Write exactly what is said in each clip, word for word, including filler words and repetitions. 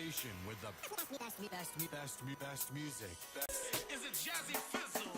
With the best, best, best, best, best music. Is it Jazzy Fizzle?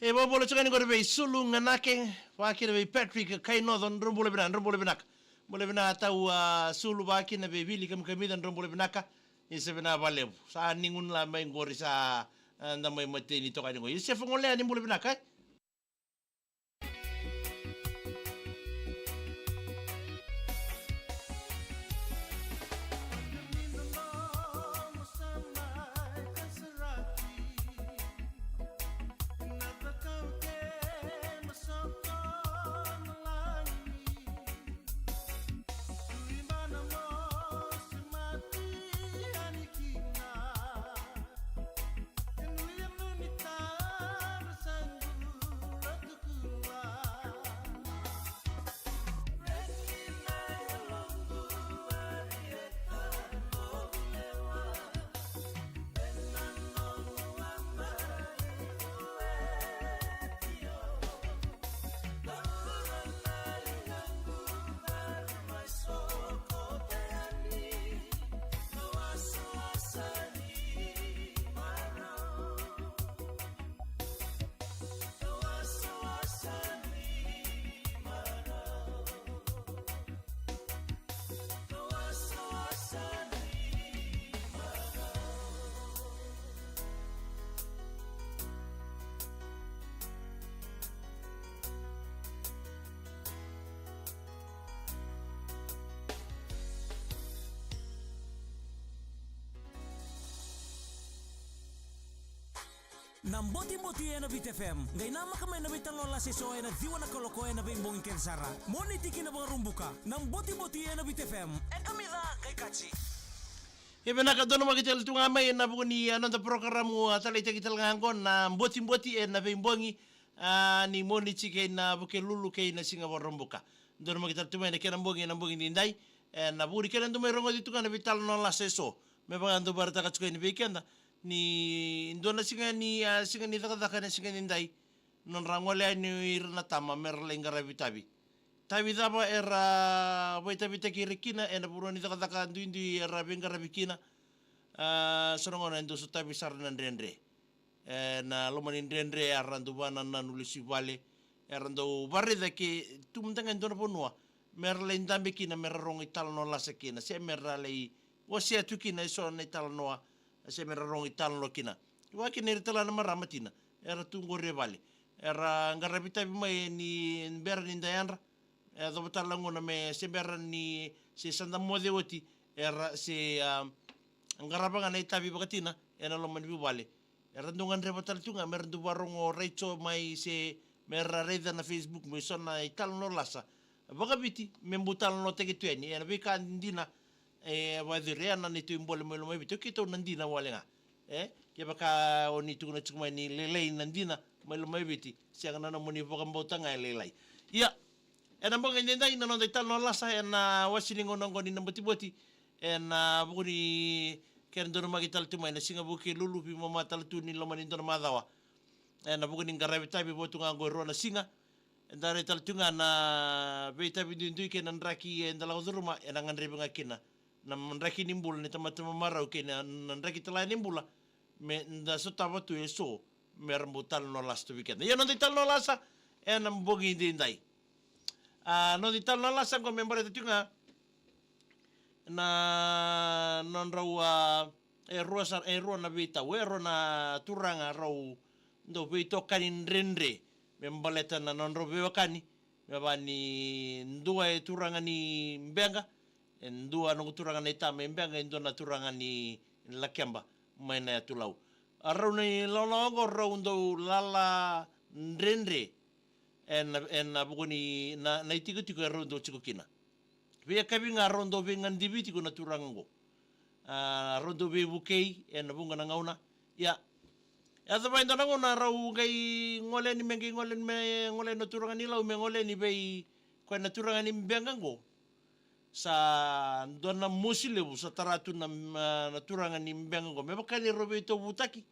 E vakabula tiko yani qori vei Sulu Ganake, vakakina vei Patrick Kainoco, drau bula vinaka, drau bula vinaka. Bula vinaka tau, a, Sulu, vakakina vei Vili Kamikamica, drau bula vinaka. Ni sa vinaka vakalevu. Sa ni gunu la mai qori sa, a, da mai mateni toka yani qori. Iosefa Golea, ni bula vinaka, e? Na Botiboti ena Viti F M. Qai namaka mai na veitalanoa lase eso ena ciwa na kaloko ena veibogi kece sara. Moniti ki na Vakaraubuka. Na Botiboti ena Viti F M. E kamica qai kaji. Ia vinaka, donumaki tale tu ga mai ena vuku ni, a, noda porokaramu, a, taleitaki tale ga oqo, na Botiboti ena veibogi, a, ni Moniti kei na Vukelulu kei na siga Vakaraubuka. Donumaki tale tu mai na kena bogi ena bogi nidai, ena vuku ni kena dau mai rogoci tu ga na veitalanoa lase eso. Me vaka dau vakaraitaka tiko yani vei keda ni dua na siga ni, a, siga ni cakacaka ena siga nidai. Nodra gole yani ira na tama mera lai qaravi tavi. Tavi cava era vakaitavitaki ira kina ena vanua ni cakacaka duidui era veiqaravi kina? A, so na gauna e dau sotavi sara na dredre. E, na loma ni dredre, era dau vanananu lesu i vale, era dau varaica ke tu mada ga e dua na vanua me ra lai dabe kina, me ra rogo italanoa lasa kina, se me ra lai wasea tu kina eso na italanoa, se me ra rogo italanoa kina. Vaka kina ira tale na marama tina era tu qori e vale, era qaravi tavi mai ni bera ni da yadra, e yacova tale na gauna me se bera ni se sa da moce oti, era se, a, qarava ga na itavi vakatina ena loma ni vuvale. Era dau gadreva tale tu ga me ra dau varogo raico mai se me ra raica na Facebook mai so na italanoa lasa vakaviti me bau talanoataki tu yani ena veika dina. E, vakacuri ena neitou ibole mai Lomaiviti, o keitou na dina wale ga. E, kevaka o ni tukuna tiko mai ni lailai na dina mai Lomaiviti, sega, na nomuni vakabauta ga e lailai. Ia, ena bogi edaidai na noda italanoa lasa ena wase ni gauna oqo ni Nabatiboti, ena vuku ni kena donumaki tale tu mai na siga Vukelulu, veimama tale tu ni loma ni dua na macawa. Ena vuku ni qaravi tavi vo tu ga oqo e rua na siga, eda rai tale tu ga na veitavi duidui kei na draki eda lako curuma, ena gadrevi ga kina na draki ni bula ni tamata marau kei na, na draki tale ni bula, me da sotava tu eso me ra bau talanoa lasa tu vei keda. Ia, noda italanoa lasa ena bogi edaidai. A, noda italanoa lasa oqo me baleta tu ga na nodrau, a, e rua sa, e rua na veitau, e rua na turaga rau dau veitokani dredre me baleta na nodrau veiwekani, me vaka ni dua e turaga ni Beqa, e dua noqu turaga na itama e Beqa, e dua na turaga ni Lakeba mai na yatu Lau. A, rau na ilawalawa oqo rau dau lala dredre ena, ena vuku ni na, na itikotiko e rau dau tiko kina. Veiyakavi ga rau dau veigadrevi tiko na turaga oqo. A, rau dau veivukei ena vuqa na gauna. Ia, yacova e dua na gauna rau qai gole yani, me qai gole yani, me gole yani na turaga ni Lau me gole yani vei koya na turaga ni Beqa oqo. Sa dua na mosi levu sa tara tu na, na, na turaga ni Beqa oqo, me vaka ni rau veitovutaki,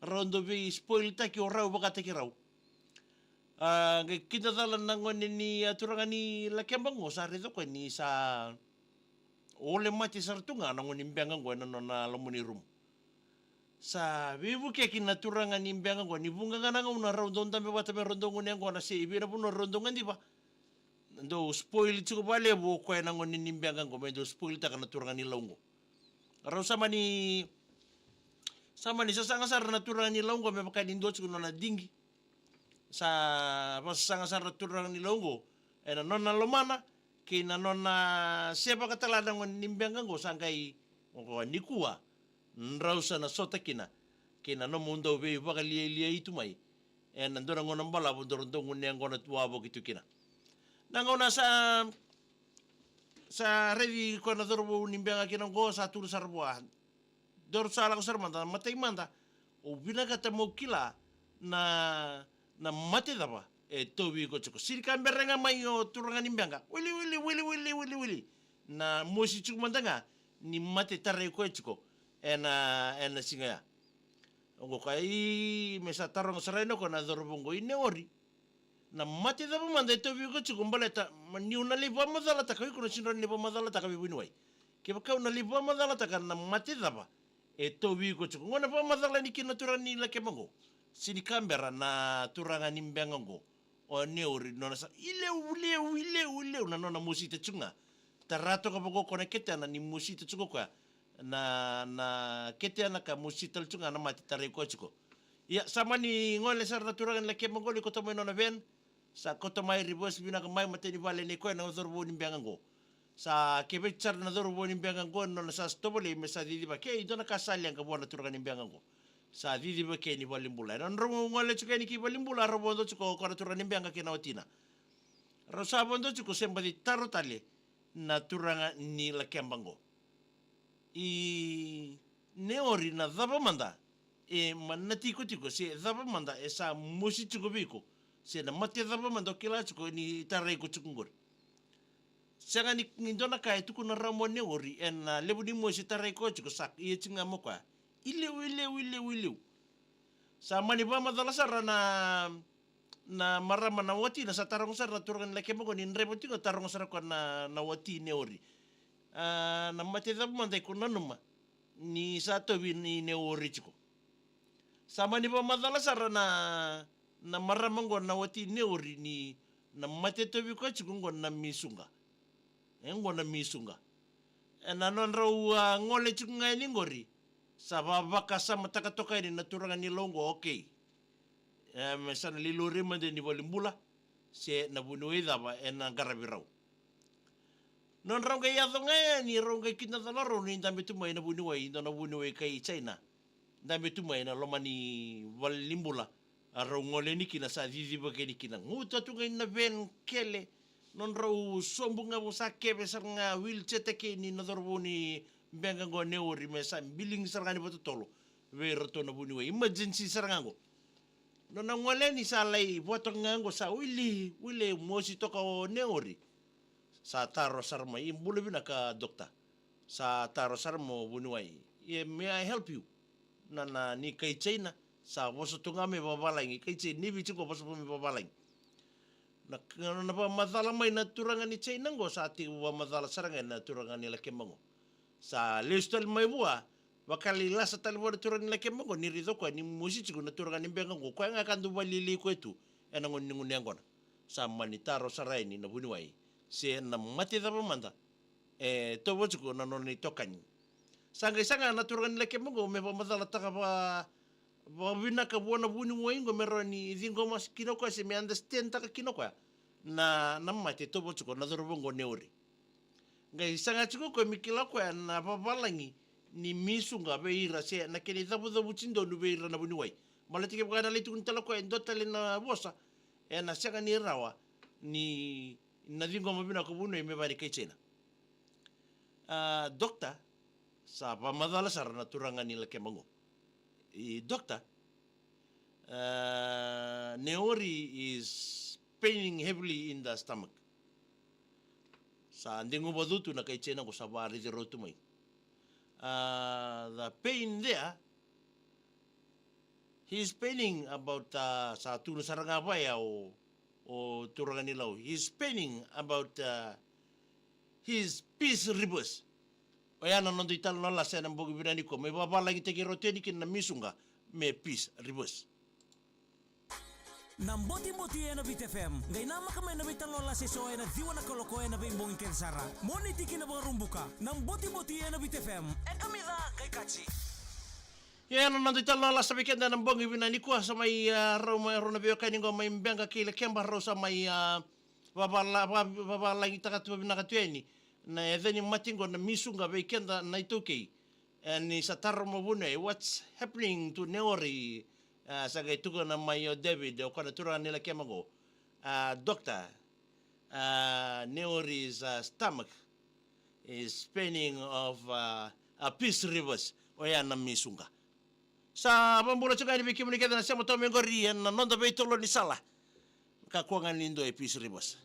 rau dau veispoilitaki o rau vakataki rau. A, qai kidacala na gone ni, a, turaga ni Lakeba oqo, sa raica o koya ni sa ole mate sara tu ga na gone ni Beqa oqo ena nona loma ni rumu. Sa veivukei kina na turaga ni Beqa oqo, ni vuqa ga na gauna rau dau dabe vata me rau dau gunu yaqona se i vei na vanua rau dau gadiva, dau spoil tiko vakalevu o koya na gone ni Beqa oqo me dau spoilitaka na turaga ni Lau oqo. Rau sa mani, sa mani sasaga sara na turaga ni Lau oqo me vaka ni dua tiko nona digi. Sa vasasaga sara na turaga ni Lau oqo ena nona lomana kei na nona sevaka tale na gone ni Beqa oqo, sa qai, oqo nikua drau sa na sota kina kei na nomudou dau veivakalialiai tu mai ena dua na gauna balavu, dou dau gunu yaqona tu wavoki tu kina. Na gauna sa, sa raici koya na cauravou ni Beqa kina oqo, sa tukuna sara vua: Daru sa lako sara mada, matai mada, au vinakata meu kila na, na mate cava e tauvi iko tiko. Sega ni ka bera ga mai, o turaga ni Beqa. Wili, wili, wili, wili, wili, wili. Na mosi tiko mada ga ni mate tarai koya tiko ena, ena siga ya. Oqo ka, i, me sa taroga sara yani o koya na cauravou oqo: I Neori, na mate cava mada e tauvi iko tiko, baleta ma niu na lai vakamacalataka, o iko na sega ni rawa ni vakamacalataka vei vuniwai. Kevaka au na lai vakamacalataka na mate cava e tauvi iko tiko, qo na vakamacala yani kina na turaga ni Lakeba oqo. Sega ni ka bera na turaga ni Beqa oqo, o Neori, nona sa ileu, ileu, ileu, ileu na nona mosita tiko ga. Tara toka vaka o koya na ketena ni mosita tiko o koya na, na ketena, ka mosita tale tiko ga na mate tarai koya tiko. Ia, sa mani gole sara na turaga ni Lakeba oqo, lai kauta mai nona van. Sa kauta mai, reverse vinaka mai matai ni vale nei koya na cauravou ni Beqa oqo. Sa keveti sara na cauravou ni Beqa oqo ena nona sa tovolei me sa cicivaki e dua na ka sa leqa vua na turaga ni Beqa oqo. Sa cicivaki ena valenibula. Ena nodrau gole tiko yani ki valenibula, rau vodo tiko o koya na turaga ni Beqa kei na watina. Rau sa vodo tiko se baci taro tale na turaga ni Lakeba oqo: I Neori, na cava mada e manati iko tiko, se cava mada e sa mosi tiko vei iko, se na mate cava mada o kila tiko ni tarai iko tiko qori? Sega ni, ni dua na ka e tukuna rawa mai o Neori ena levu ni mosi tarai koya tiko, sa ia tiko ga mai o koya. Ileu, ileu, ileu, ileu. Sa mani vakamacala sara na, na marama na watina, sa taroga sara na turaga ni Lakeba oqo ni draiva tiko, taroga sara o koya na, na wati Neori: A, na mate cava mada iko nanuma ni sa tauvi i Neori tiko? Sa mani vakamacala sara na, na marama oqo na wati Neori ni na mate tauvi koya tiko oqo na Misuqa. E oqo na Misuqa. E na nodrau, a, gole tiko ga yani oqori. Sa vavakasamataka toka yani na turaga ni Lau oqo, okay. E, me sa na lai laurai mada ni valenibula. Se na vuniwai cava e na qaravi rau. Nodrau qai yaco ga yani, rau qai kidacala rau ni dabe tu mai na vuniwai, dua na vuniwai kai China. Dabe tu mai na loma ni valenibula, a rau gole yani kina sa cicivaki yani kina. Guta tu ga i na van kele, nodrau sobu ga vou sa keve sara ga wheelchair takei ni na cauravou ni beqa oqo Neori me sa biligi sara ga ni vakatotolo vei iratou na vuniwai. Emergency sara ga oqo. Nona gole yani sa lai vua toka ga oqo sa wili, wili mosi toka o Neori. Sa taro sara mai, i bula vinaka dokta. Sa taro sara mai o vuniwai. Ia, may I help you? Na, na, ni kai China, sa vosa tu ga mai vavalagi. Kai China, ni Viti qo vosa tu mai vavalagi. Na, na, na vakamacala mai na turaga ni China qo, sa tiko vakamacala sara ga na turaga ni Lakeba qo. Sa lesu tale mai vua, vakalai lasa tale vua na turaga ni Lakeba qo, ni raica o koya ni mosi tiko na turaga ni beqa qo, koya ga ka dau valialai koya tu, e na gone ni gunu yaqona. Sa mani taro sara yani na vuniwai, se na mate cava mada e tovo tiko na nona itokani. Sa qai saga na turaga ni Lakeba qo me vakamacalataka va, vakavinaka vua na vuniwai qo me rawa ni ciqoma kina o koya se me understand taka kina o koya na, na mate e tovo tiko na cauravou qo Neori. Qai saga tiko o koya me kila o koya na vavalagi ni Misuqa vei ira se na kena icavucavuti donu vei ira na vuniwai. Baleta kevaka e na lai tukuni tale o koya e dua tale na vosa, e na sega ni rawa ni na ciqoma vinaka o vuniwai me vaka ni kai China. A, dokta, sa vakamacala sara na turaga ni Lakeba qo. I dokta, a, Neori is paining heavily in the stomach. Sa deguva tu na kai China qo, sa vakaraici rau tu mai. A, the pain there, he's paining about, a, sa tukuna sara ga vaya o, o turaga ni Lau. He's paining about, a, his peace rivers. Oya na noda italanoa lasa e na bogi vinaka nikua, me vavalagitaki rau tu yani kina na Misuqa me peace rivers. Na Botiboti e na Viti F M. Qai namaka mai na veitalanoa lasa e so e na ciwa na kaloko e na veibogi kece sara. Moniti ki na Vakaraubuka. Na Botiboti e na Viti F M. E kamica qai kaci. Ia, na noda italanoa lasa vei keda e na bogi vinaka nikua, sa mai, a, rau mai rau na veiwekani qo mai Beqa kei Lakeba, rau sa mai, a, vavala, va, vavalagitaka tu vinaka tu yani na yaca ni mate qo na Misuqa vei keda na iTaukei. E ni sa taro mai o vuniwai, what's happening to Neori? A, sa qai tukuna mai o David, o koya na turaga ni Lakeba qo. A, doctor, a, Neori's, a, stomach is paining of, a, a peace rivers. Oya na Misuqa. Sa vakabula tiko ga yani vei kemuni kece na sema toka mai qori e na noda veitolo ni sala. Kakua ga ni dua e peace rivers.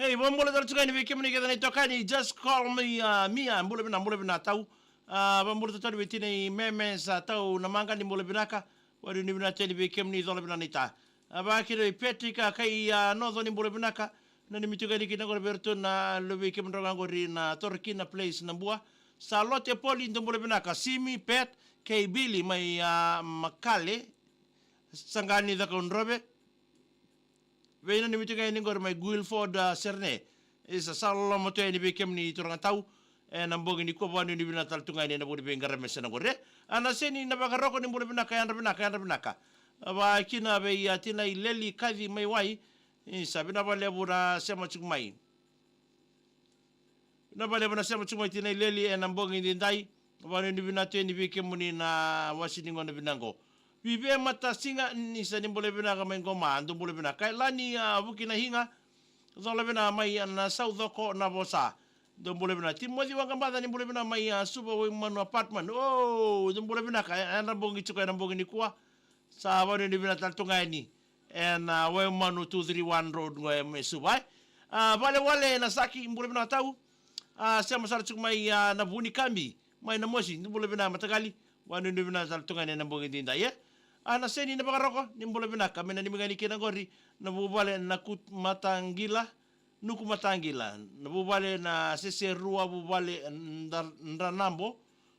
Ei, vakabula tale tu ga yani vei kemuni kece na itokani, just call me, uh, Mia, bula vinaka, bula vinaka tau. Uh, vakabula tale tu yani vei tinai Meme sa tau na maqa ni bula vinaka. Vakanuinui vinaka tu yani vei kemuni cola vinaka naita. Uh, vakakina vei Patrick, uh, kai, uh, Noco ni bula vinaka. Nanumi tu ga yani kina qori vei iratou na luvei kemudrau ga qori na Torokina Place na Bua. Sa lote Poli, dou bula vinaka. Simi, Pet, kei Billy mai, uh, Makale. Saqani Cakaudrove. Veinanumi tu ga yani qori mai Guilford, uh, Serne. Isa, sa loloma tu yani vei kemuni turaga tau. Ena bogi nikua, vakanuinui vinaka tale tu ga yani ena vuku ni veiqaravi mai sena qori. A Naseni Navakaroko, ni bula vinaka, yadra vinaka, yadra vinaka. Vakakina vei, uh, tinai Leli Kaci mai Wai. Isa, vinaka vakalevu na sema tiko mai. Vinaka vakalevu na sema tiko mai tinai Leli ena bogi edaidai. Vakanuinui vinaka tu yani vei kemuni na wase ni gauna vinaka qo. Vive Matasiga, ni sa ni bula vinaka mai Qoma, dou bula vinaka. Kailani, a, Vuki na Higa, cola vinaka mai, a, na Saucoko na Vosa. Dou bula vinaka. Timoci Waqabaca, ni bula vinaka mai, a, Suva Waimanu Apartment. O, dou bula vinaka, e, ena bogi tiko ena bogi nikua. Sa vakanuinui vinaka tale tu ga yani ena, a, Waimanu two three one road qo e mai Suva, e. A, Valewale na Saki, bula vinaka tau. A, sema sara tiko mai, a, na Vunikabi, mai Namosi, ni bula vinaka mataqali. Vakanuinui vinaka tale tu ga yani ena bogi edaidai, e. A Naseni Navakaroko, ni bula vinaka, me nanumi ga yani kina qori na vuvale na Kut Mataqila, Nuku Mataqila, na vuvale na Seserua, vuvale Dra-, Dranabo,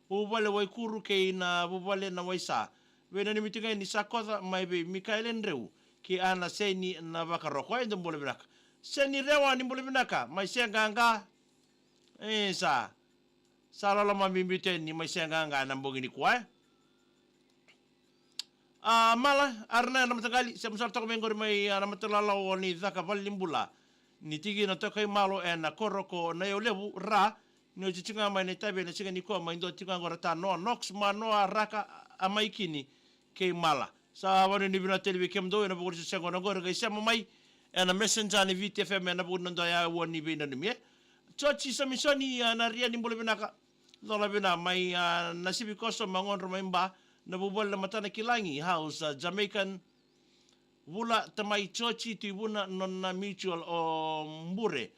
vuvale Waikuru kei na vuvale na Waisa. Veinanumi tu ga yani Sakoca mai vei Mikaele Dreu kei Anaseni Navakaroko, e, dou bula vinaka. Seni Rewa, ni bula vinaka mai Seaqaqa. Isa, sa loloma bibi tu yani mai Seaqaqa ena bogi nikua, e. A, Mala, ara na yadra mataqali, sema sara toka mai qori mai, a, na Matalalawa ni Caka, valenibula. Ni tikina toka i Malo ena koro ko Naiaulevu, Ra, ni oti tiko ga mai na itavi ena siga nikua mai dua tiko ga qori, Tanoa, Nox, Manoa, Raka, a, Maikini kei Mala. Sa vakanuinui vinaka tu yani vei kemudou ena vuku ni sesega qo na qori, qai sema mai ena Messenger ni Viti F M ena vuku ni noda yaua ni veinanumi, e. Joji Samisoni, a, na Ria, ni bula vinaka. Cola vinaka mai, a, Nasivikoso, Magodro mai Ba, na vuvale na Matanakilagi House, a, Jamaican. Vula, tamai Joji, Tui Vuna, nona mutual o Bure.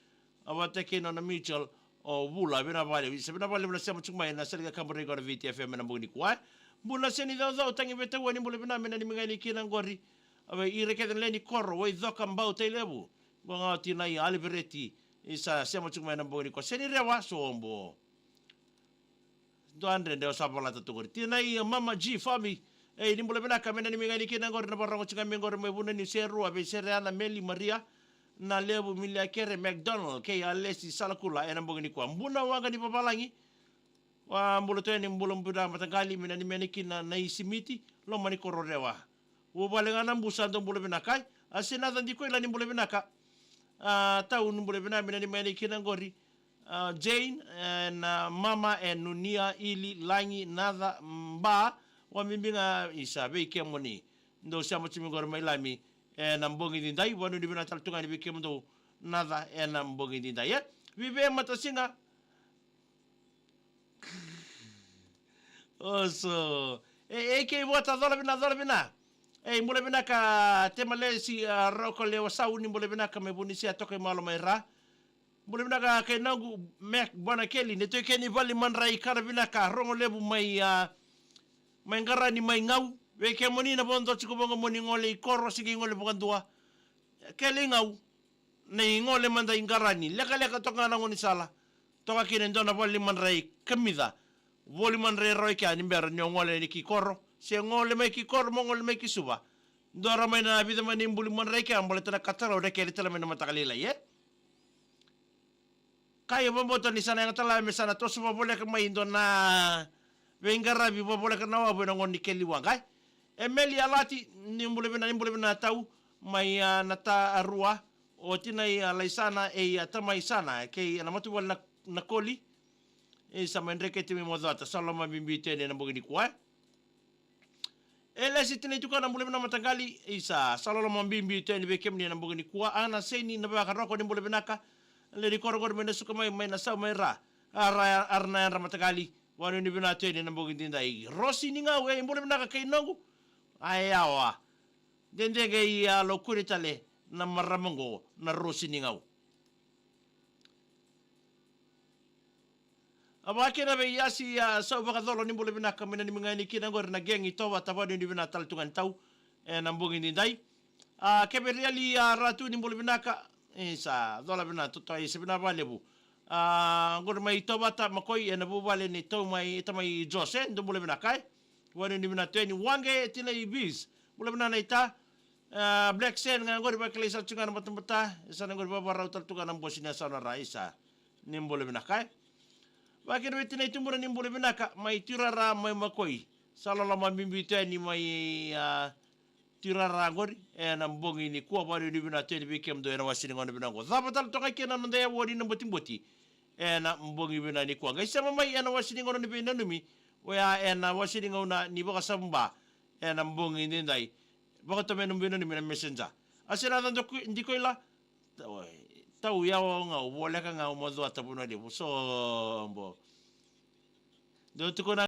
A, vata kei nona mutual o Vula, vinaka vakalevu. Isa, vinaka vakalevu na sema tiko mai na Salika Kaburei qo na Viti F M ena bogi nikua, e. Buna Seni Caucau, Tagi Vetaua, ni bula vinaka, me nanumi ga yani kina qori. A, vei ira kece na lewe ni koro, Waicoka, Bau, Tailevu. Qo ga o tinai Alivereti. Isa, sema tiko mai ena bogi nikua. Seni Rewa, sobo. Dua dredre o sa volata tu qori. Tinai Mama G Fabi. Ei, ni bula vinaka, me nanumi ga yani kina qori na vakarorogo tiko ga mai qori mai Vunaniu, Serua, vei Sereana, Meli, Maria, Nalevu, Miliakere, McDonald, kei Alesi Salakula ena bogi nikua. Buna Waqa ni Vavalagi. Wa bula tu yani, bula vinaka mataqali, me nanumi yani kina na Isimiti, loma ni koro Rewa. Vuvale ga na Busa, dou bula vinaka, e. A, Sinaca Dikoila, ni bula vinaka. A, tau, ni bula vinaka, me nanumi yani kina qori. A, Jane, e, na Mama, e, Nunia, Ili, Lagi, Naca, Ba, vakabibi ga, Isa, vei kemuni. Dou sema tiko mai qori mai Lami ena bogi edaidai, vakanuinui vinaka tale tu ga yani vei kemudou, Naca, ena bogi edaidai, e. Vive Matasiga. Oso. E, e, kei Vota, cola vinaka, cola vinaka. E, bula vinaka, Temalesi, a, Roko Lewa Sau, ni bula vinaka mai Vunisia, toka i Malo mai Ra. Bula vinaka, kai noqu Mac Bonakeli, ni toki ni vale ni madrai, ka na vinaka, rogo levu mai, a, mai Qarani, mai Gau. Vei kemuni na vodo tiko vaqo mo ni gole i koro, se qai gole vakadua. Kele i Gau. Na igole mada i Qarani, lekaleka toka ga na gaunisala. Toka kina e dua na vale ni madrai kamica. Voli madrai rawa i kea ni bera ni o gole ki koro. Se gole mai ki koro, mo gole mai ki Suva. Dua rawa mai na vica mai na ibuli madrai kea, baleta na katarau e kele tale mai na mataka lailai, e? Ka io, vakabauta ni sa na yaga tale me sa na toso vakavoleka mai e dua na veiqaravi vakavoleka na wavu ena gauna ni keli waqa, e? Emeli Alati, ni bula vinaka, ni bula vinaka tau, mai, a, Natarua, o tinai, a, Laisana, e, a, tamai Sana, kei, a, na matavuvale na, na Koli. E, sa mai dreketi mai Mocoata, sa loma bibi tu yani ena bogi nikua, e? E, Lesi, tinai Tukana, bula vinaka mataqali, isa, sa loloma bibi tu yani vei kemuni ena bogi nikua. Ana Seni Navakaroko, ni bula vinaka. Lady Korokoro mai Nasuka mai, mai Nasau mai Ra. Ara, ara na yadra mataqali. Vakanuinui vinaka tu yani ena bogi edaidai. Rosi ni Gau, e, bula vinaka kai noqu. Ai yawa. Dede qai, a, lokuri tale na marama qo, na Rosi ni Gau. A vakakina vei Yasi, a, Sauvakacolo, ni bula vinaka, mai nanumi ga yani kina qori na gang i Tovata, vakanuinui vinaka tale tu ga ni tau ena bogi nidai. A, Keveriali, a, Ratu, ni bula vinaka. Isa, cola vinaka, totoka, isa vinaka vakalevu. A, qori mai Tovata, Makoi, ena vuvale ni tau mai, tamai Jose, dou bula vinaka, e. Vakanuinui vinaka tu yani. Waqe, tinai Vis, bula vinaka naita. A, Black Sand ga qori, vakilai sara tu ga na batabata. Isa na qori, vavarau tale tu ga na bosi ni yasana ra, isa. Ni bula vinaka, e. Vakakina vei tinai Tubuna, ni bula vinaka, mai Tirara, mai Makoi. Sa loloma bibi tu yani mai, a, Tirara qori ena bogi nikua, vakanuinui vinaka tu yani vei kemudou ena wase ni gauna vinaka qo. Cava tale toka kina na noda yavu ni na botiboti ena bogi vinaka nikua. Qai sema mai ena wase ni gauna ni veinanumi, oya ena wase ni gauna ni vakasababa ena bogi nidai. Vakatau me nomu veinanumi na messenger. A se na ca diko-, dikoila. Tau, tau yawa ga, voleka ga, o macuata Vanua Levu. Sobo. Dou tukuna